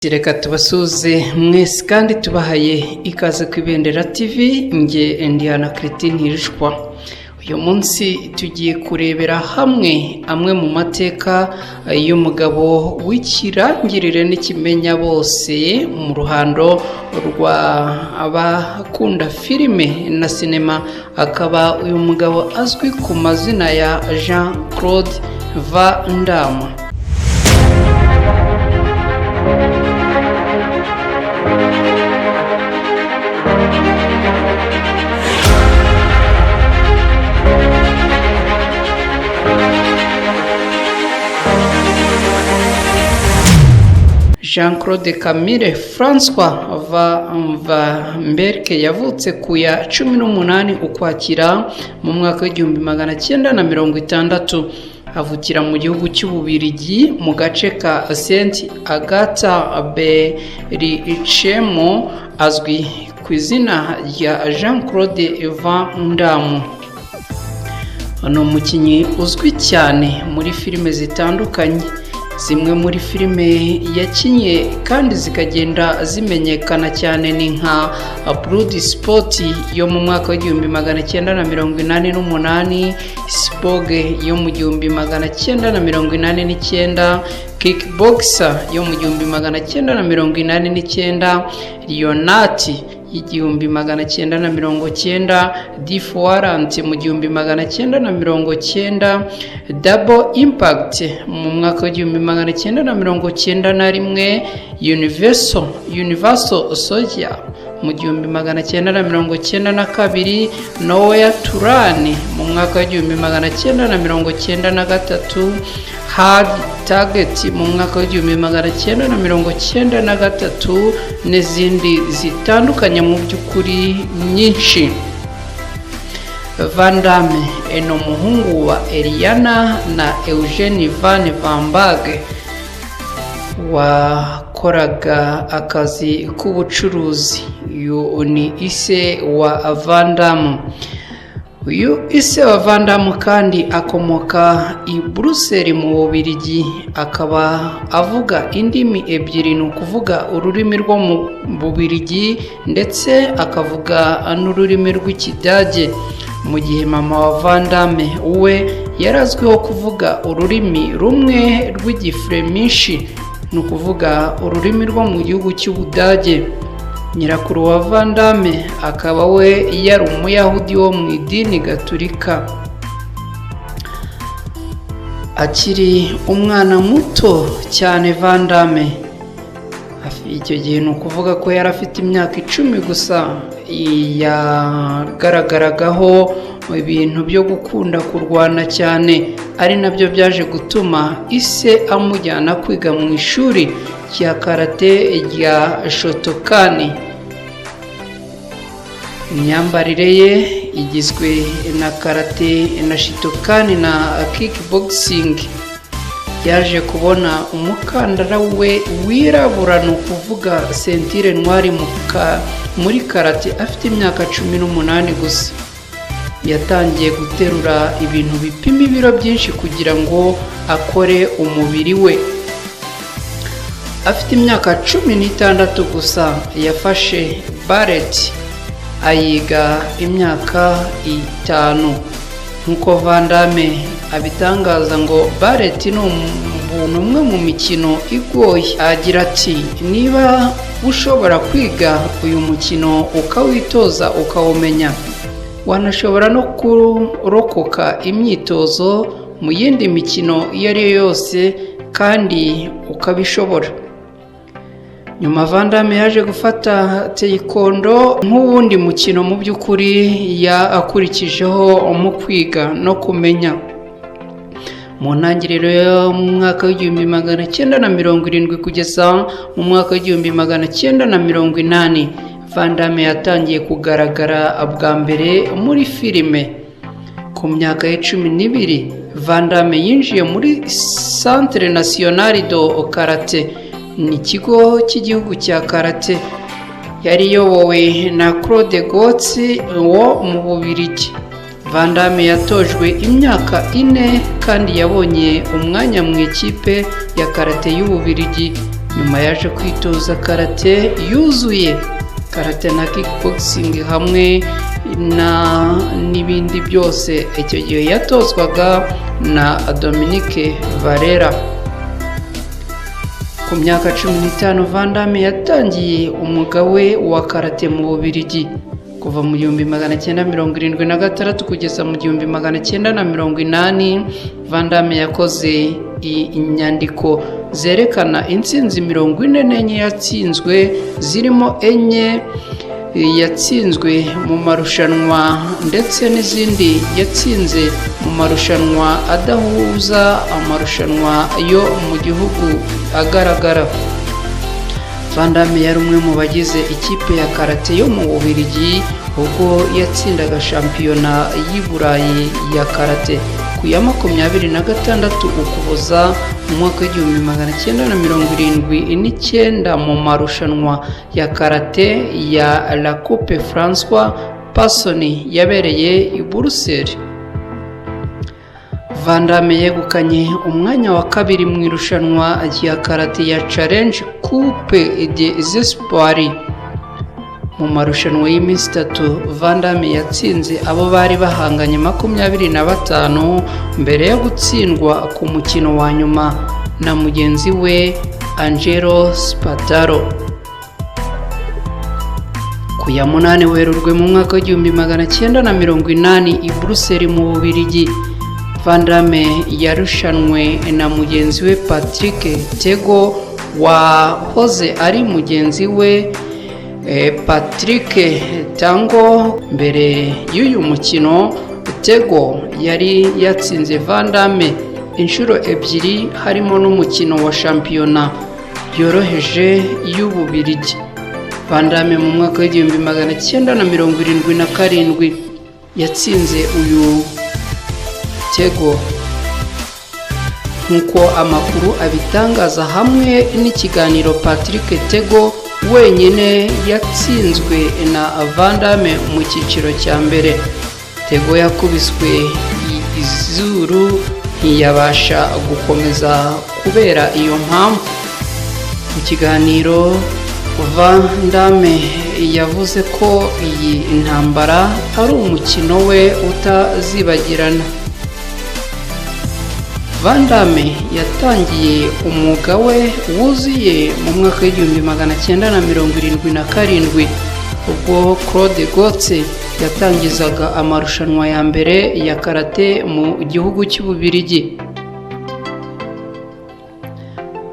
Reka tubasuhuze mwese kandi tubahaye ikaze ku Ibendera TV. Nge Indiana Christine Hirishwa. Uyu munsi tugiye kurebera hamwe amwe mu mateka y'umugabo w'ikirangirire n'ikimenya bose mu ruhando rwa abakunda filime na sinema, akaba uyu mugabo azwi ku mazina ya Jean Claude Van Damme. Jean Claude Camille Francois Van Varenberg yavutse ku ya 18 Ukwakira mu mwaka w'1960, avukira mu gihugu cy'Ububirigi mu gace ka Saint Agatha Berichemo, azwi ku izina rya Jean Claude Van Damme. Ni umukinnyi uzwi cyane muri filime zitandukanye. Zimwe muri filime yakinnye kandi zikagenda zimenyekana cyane ni nka Bloodsport yo mu mwaka w'1988, Cyborg yo mu 1989, Kickboxer yo mu 1989, Leonard y'1990, Death Warrant mu 1990, Double Impact mu mwaka w'1991, Universal Soldier mu 1992, Nowhere to Run mu mwaka w'1993, Hard Target mu mwaka w'1993 n'izindi zitandukanye mu by'ukuri nyinshi. Van Damme ni umuhungu wa Eliana na Eugene Van Varenberg wakoraga akazi k'ubucuruzi. Uyu ni ise wa Van Damme. Uyu ise wa Van Damme kandi akomoka i Buruseli mu Bubiligi, akaba avuga indimi ebyiri, ni ukuvuga ururimi rwo mu Bubiligi ndetse akavuga n'ururimi rw'Ikidage, mu gihe mama wa Van Damme we yari azwiho kuvuga ururimi rumwe rw'Igiflemishi, ni ukuvuga ururimi rwo mu gihugu cy'Ubudage. Nyirakuru wa Van Damme akaba we yari Umuyahudi wo mu idini Gaturika. Akiri umwana muto cyane Van Damme, icyo gihe ni ukuvuga ko yari afite imyaka 10 gusa, yagaragaragaho ibintu byo gukunda kurwana cyane, ari nabyo byaje gutuma ise amujyana kwiga mu ishuri rya karate rya Shotokan. Imyambarire ye igizwe na karate na Shotokan na kickboxing. Yaje kubona umukandara we wirabura, ni ukuvuga ceinture noire muri karate, afite imyaka 18 gusa. Yatangiye guterura ibintu bipima ibiro byinshi kugira ngo akore umubiri we. Afite imyaka 16 gusa yafashe ballet, ayiga imyaka 5. Nk'uko Van Damme abitangaza, ngo ballet ni umwe mu mikino igoye. Agira ati: "Niba ushobora kwiga uyu mukino ukawitoza ukawumenya, wanashobora no kurokoka imyitozo mu yindi mikino iyo ari yo yose kandi ukabishobora." Nyuma Van Damme yaje gufata taekwondo nk'uwundi mukino mu by'ukuri yakurikijeho mu kwiga no kumenya. Mu ntangiriro y'umwaka w'1970 kugeza mu mwaka w'1980, Van Damme yatangiye kugaragara bwa mbere muri filime. Ku myaka ye 12, Van Damme yinjiye muri Centre National de Karate, ni ikigo cy'igihugu cya karate, yari iyobowe na Claude Gotz wo mu Bubiligi. Van Damme yatojwe imyaka 4 kandi yabonye umwanya mu ikipe ya karate y'Ububiligi. Nyuma yaje kwitoza karate yuzuye, karate na kickboxing hamwe na n'ibindi byose. Icyo gihe yatozwaga na Dominique Valera. Ku myaka 15, Van Damme yatangiye umwuga we wa karate mu Bubiligi. Kuva mu 1976 kugeza mu 1980, Van Damme yakoze inyandiko zerekana intsinzi 44 yatsinzwe, zirimo enye yatsinzwe mu marushanwa ndetse n'izindi yatsinze mu marushanwa adahuza amarushanwa yo mu gihugu agaragara. Van Damme yari umwe mu bagize ikipe ya karate yo mu Bubiligi ubwo yatsindaga shampiyona y'i Burayi ya karate ku ya 26 Ukuboza mu mwaka w'1979 mu marushanwa ya karate ya La Coupe François Passoni yabereye i Buruseli. Van Damme yegukanye umwanya wa kabiri mu irushanwa rya karate ya Challenge Coupe des Espoirs. Mu marushanwa y'iminsi 3, Van Damme yatsinze abo bari bahanganye 25 mbere yo gutsindwa ku mukino wa nyuma na mugenzi we Angelo Spataro. Ku ya 8 Werurwe mu mwaka w'1980 i Buruseli mu Bubiligi, Van Damme yarushanwe na mugenzi we Patrick Tego, wahoze ari mugenzi we Patrick Tango. Mbere y'uyu mukino, Tego yari yatsinze Van Damme inshuro ebyiri, harimo n'umukino wa shampiyona yoroheje y'Ububiligi. Van Damme mu mwaka w'1977 yatsinze uyu Tego, nk'uko amakuru abitangaza hamwe n'ikiganiro Patrick Tego wenyine yatsinzwe na Van Damme mu cyiciro cya mbere. Tego yakubiswe izuru ntiyabasha gukomeza kubera iyo mpamvu. Mu kiganiro, Van Damme yavuze ko iyi ntambara ari umukino we utazibagirana. Van Damme yatangiye umwuga we wuzuye mu mwaka w'1977 ubwo Claude Gotse yatangizaga amarushanwa ya mbere ya karate mu gihugu cy'Ububiligi.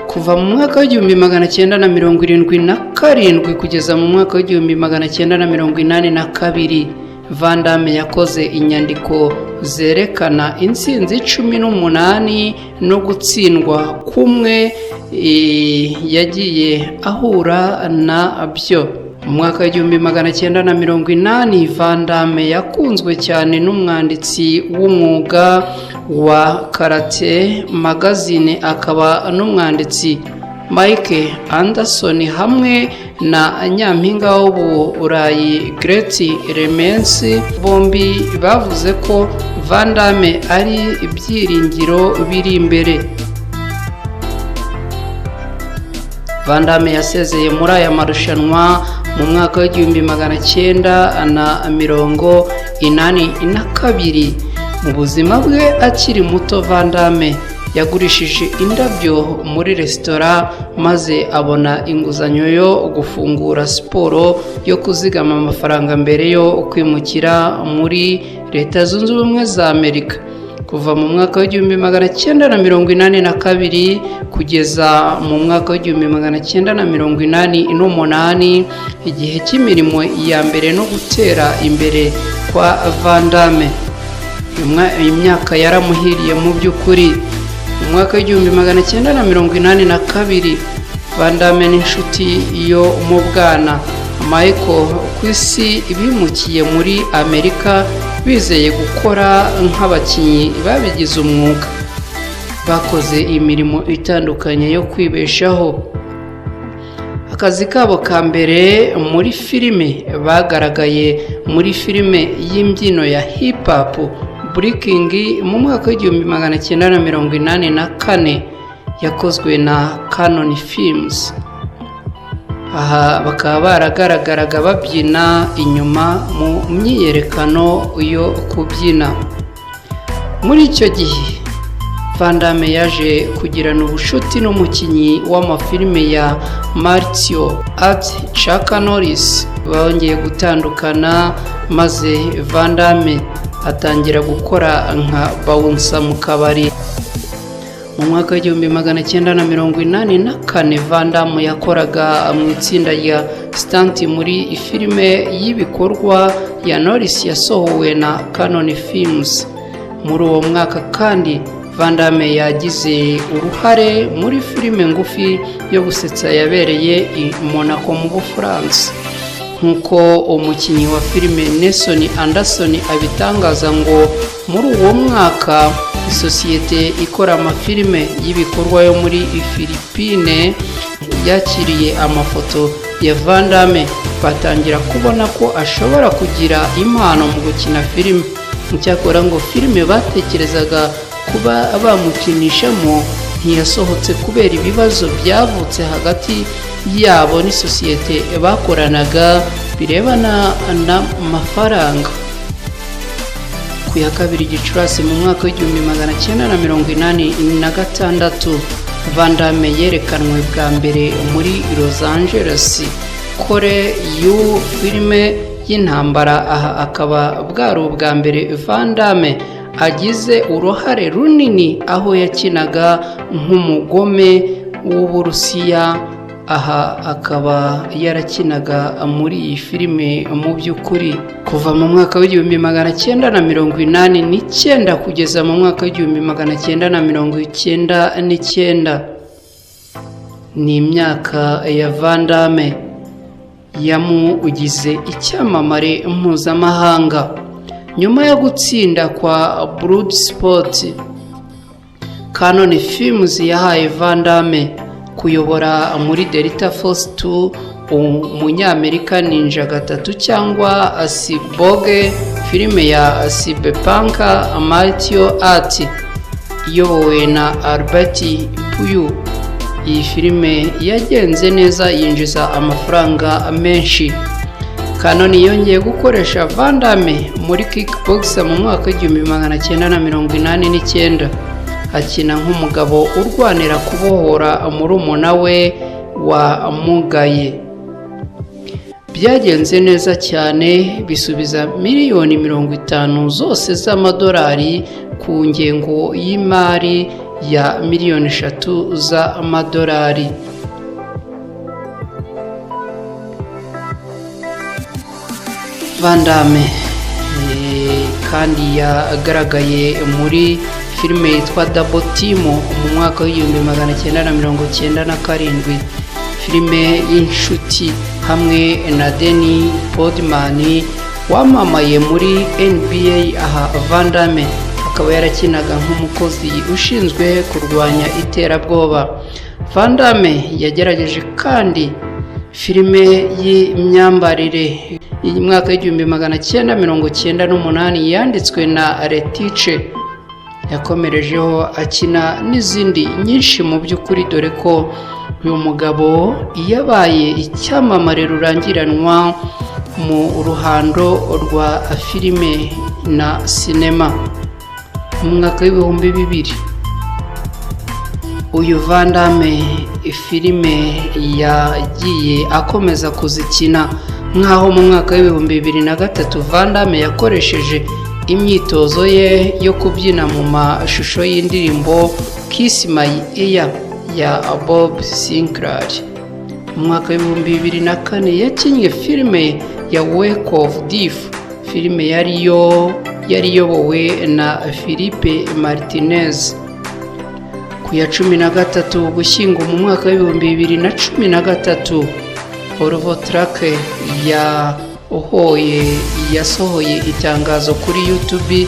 Kuva mu mwaka w'1977 kugeza mu mwaka w'1982, Van Damme yakoze inyandiko zerekana intsinzi 18 no gutsindwa kumwe yagiye ahura na byo. Mu mwaka w'1980, Van Damme yakunzwe cyane n'umwanditsi w'umwuga wa karate magazine akaba n'umwanditsi Mike Anderson hamwe na nyampinga w'Uburayi Great Lemens. Bombi bavuze ko Van Damme ari ibyiringiro biri imbere. Van Damme yasezeye muri aya marushanwa mu mwaka w'1982. Mu buzima bwe akiri muto, Van Damme yagurishije indabyo muri resitora maze abona inguzanyo yo gufungura siporo yo kuzigama amafaranga mbere yo kwimukira muri Leta Zunze Ubumwe za Amerika. Kuva mu mwaka w'1982 kugeza mu mwaka w'1988, igihe cy'imirimo ya mbere no gutera imbere kwa Van Damme. Iyi myaka yaramuhiriye mu by'ukuri. Mu mwaka w'1982, Van Damme n'inshuti yo mu bwana Michael Kwisi bimukiye muri Amerika bizeye gukora nk'abakinnyi babigize umwuga. Bakoze imirimo itandukanye yo kwibeshaho. Akazi kabo ka mbere muri filime, bagaragaye muri filime y'imbyino ya hip hop Breaking mu mwaka w'1984. Yakozwe na Cannon Films. Aha bakaba baragaragaraga babyina inyuma mu myiyerekano yo kubyina. Muri icyo gihe Van Damme yaje kugirana ubucuti n'umukinnyi w'amafilime ya martial art Chuck Norris. Bongeye gutandukana, maze Van Damme atangira gukora nka bouncer mu kabari. Mu mwaka w'1984, Van Damme yakoraga mu itsinda rya stunt muri filime y'ibikorwa ya Norris yasohowe na Cannon Films. Muri uwo mwaka kandi Van Damme yagize uruhare muri filime ngufi yo gusetsa yabereye i Monaco mu Bufaransa. Nk'uko umukinnyi wa filime Nelson Anderson abitangaza, ngo muri uwo mwaka isosiyete ikora amafilime y'ibikorwa yo muri Filipine yakiriye amafoto ya Van Damme, batangira kubona ko ashobora kugira impano mu gukina filime. Icyakora ngo filime batekerezaga kuba bamukinishamo ntiyasohotse kubera ibibazo byavutse hagati yabo n'isosiyete bakoranaga birebana n'amafaranga. Ku ya 2 Gicurasi mu mwaka w'1986, Van Damme yerekanwe bwa mbere muri Los Angeles kore yu filime y'intambara. Aha akaba bwari ubwa mbere Van Damme agize uruhare runini, aho yakinaga nk'umugome w'Uburusiya. Aha akaba yarakinaga muri iyi filime mu by'ukuri kuva mu mwaka w'1989 kugeza mu mwaka w'1999. Ni imyaka ya Van Damme yamugize icyamamare mpuzamahanga. Nyuma yo gutsinda kwa Bloodsport, Cannon Films yahaye Van Damme kuyobora muri Delta Force 2, Umunyamerika Ninja 3 cyangwa Cyborg, filime ya cyberpunk martial art iyobowe na Albert Puyo. Iyi filime yagenze neza, yinjiza amafaranga menshi. Cannon yongeye gukoresha Van Damme muri Kickboxer mu mwaka w'1989, akina nk'umugabo urwanira kubohora murumuna we wamugaye. Byagenze neza cyane, bisubiza miliyoni 50 zose z'amadolari ku ngengo y'imari ya miliyoni 3 z'amadolari. Van Damme kandi yagaragaye muri filime yitwa Double Team mu mwaka w'1997, filime y'inshuti hamwe na Dennis Rodman wamamaye muri NBA. Aha Van Damme akaba yarakinaga nk'umukozi ushinzwe kurwanya iterabwoba. Van Damme yagerageje kandi filime y'imyambarire mwaka w'1998 yanditswe na Letiche. Yakomerejeho akina n'izindi nyinshi mu by'ukuri, dore ko uyu mugabo yabaye icyamamare rurangiranwa mu ruhando rwa filime na sinema. Mu mwaka w'2000, uyu Van Damme filime yagiye akomeza kuzikina, nk'aho mu mwaka w'2003 Van Damme yakoresheje imyitozo ye yo kubyina mu mashusho y'indirimbo Kiss My Ear ya Bob Sinclar. Mu mwaka w'2004 yakinnye filime ya Wake of Death, filime yariyo yari iyobowe na Philippe Martinez. Ku ya 13 Ugushyingo mu mwaka w'2013, Volvo Truck yahoye yasohoye itangazo kuri YouTube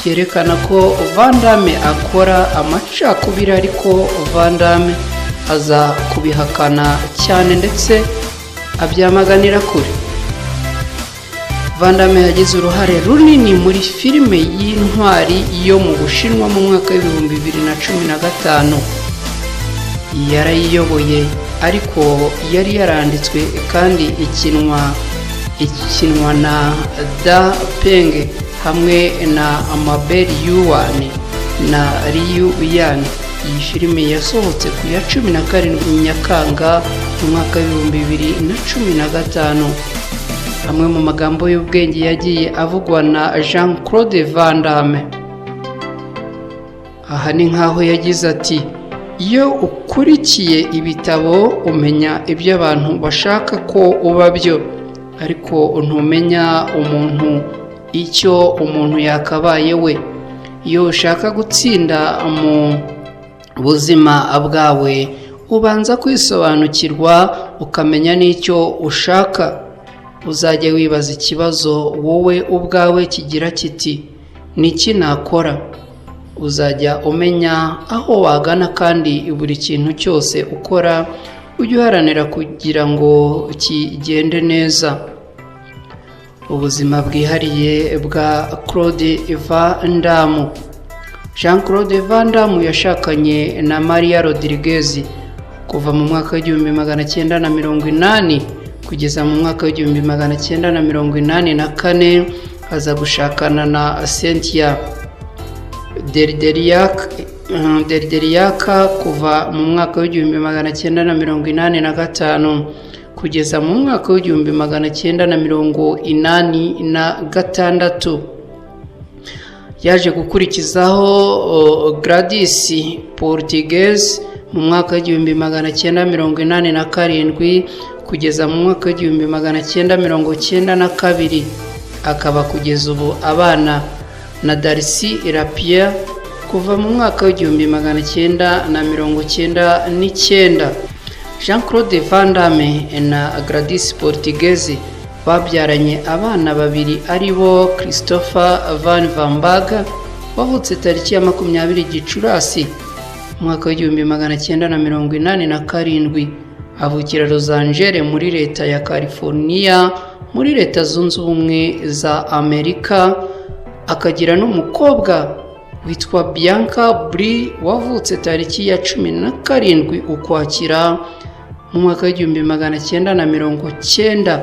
ryerekana ko Van Damme akora amacakubiri, ariko Van Damme aza kubihakana cyane ndetse abyamaganira kure. Van Damme yagize uruhare runini muri filime y'intwari yo mu Bushinwa mu mwaka w'2015. Yarayiyoboye, ariko yari yaranditswe kandi ikinwa na Da Peng hamwe na Mabel Yuan na Liu Yan. Iyi filime yasohotse ku ya 17 Nyakanga mu mwaka w'2015. Amwe mu magambo y'ubwenge yagiye avugwa na Jean Claude Van Damme aha ni nk'aho yagize ati: "Iyo ukurikiye ibitabo umenya ibyo abantu bashaka ko uba byo, ariko ntumenya umuntu icyo umuntu yakabaye we. Iyo ushaka gutsinda mu buzima bwawe, ubanza kwisobanukirwa, ukamenya n'icyo ushaka. Uzajya wibaza ikibazo wowe ubwawe kigira kiti: 'Niki nakora?' Uzajya umenya aho wagana, kandi buri kintu cyose ukora ujye uharanira kugira ngo kigende neza." Ubuzima bwihariye bwa Claude Van Damme. Jean Claude Van Damme yashakanye na Maria Rodriguez kuva mu mwaka w'1980 kugeza mu mwaka w'1984, aza gushakana na Cynthia Derderiak kuva mu mwaka w'1985 kugeza mu mwaka w'1986. Yaje gukurikizaho Gladys Portuguez mu mwaka w'1987 kugeza mu mwaka w'1992, akaba kugeza ubu abana na Darcy Lapierre kuva mu mwaka w'1999. Jean Claude Van Damme na Gladys Portuguez babyaranye abana babiri, ari bo Christopher Van Vamberg wavutse tariki ya 20 Gicurasi umwaka w'1987, avukira Los Angeles muri leta ya California muri Leta Zunze Ubumwe za Amerika, akagira n'umukobwa witwa Bianca Brie wavutse tariki ya 17 Ukwakira mu mwaka w'1990,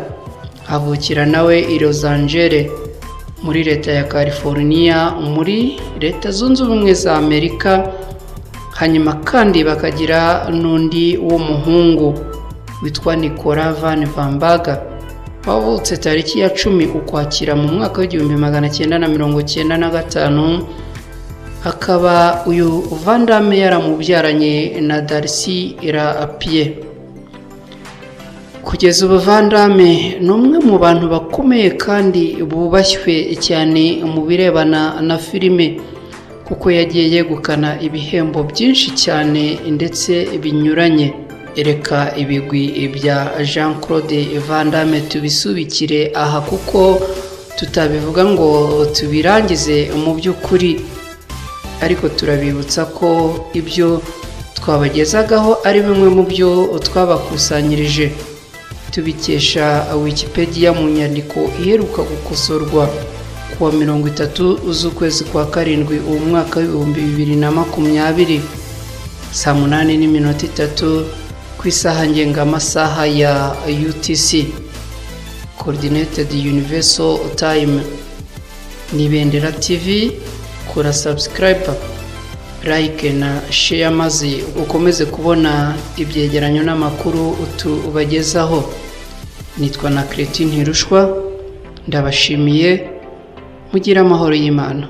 avukira nawe i Los Angeles muri leta ya California muri Leta Zunze Ubumwe za Amerika. Hanyuma kandi bakagira n'undi w'umuhungu witwa Nicolas Van Vamberg wavutse tariki ya 10 Ukwakira mu mwaka w'1995, akaba uyu Van Damme yaramubyaranye na Darcy Lapierre. Kugeza ubu Van Damme ni umwe mu bantu bakomeye kandi bubashywe cyane mu birebana na filime, kuko yagiye yegukana ibihembo byinshi cyane ndetse binyuranye. Reka ibigwi bya Jean Claude Van Damme tubisubikire aha, kuko tutabivuga ngo tubirangize mu by'ukuri, ariko turabibutsa ko ibyo twabagezagaho ari bimwe mu byo twabakusanyirije tubikesha Wikipedia mu nyandiko iheruka gukosorwa kuwa 30 z'ukwezi kwa karindwi uwo mwaka w'2020, saa 8:03 ku isaha ngengamasaha ya UTC, Coordinated Universal Time. Ni Ibendera TV. Kora subscribe, like na share, maze ukomeze kubona ibyegeranyo n'amakuru tubagezaho. Nitwa na Christine Ntirushwa, ndabashimiye, mugire amahoro y'Imana.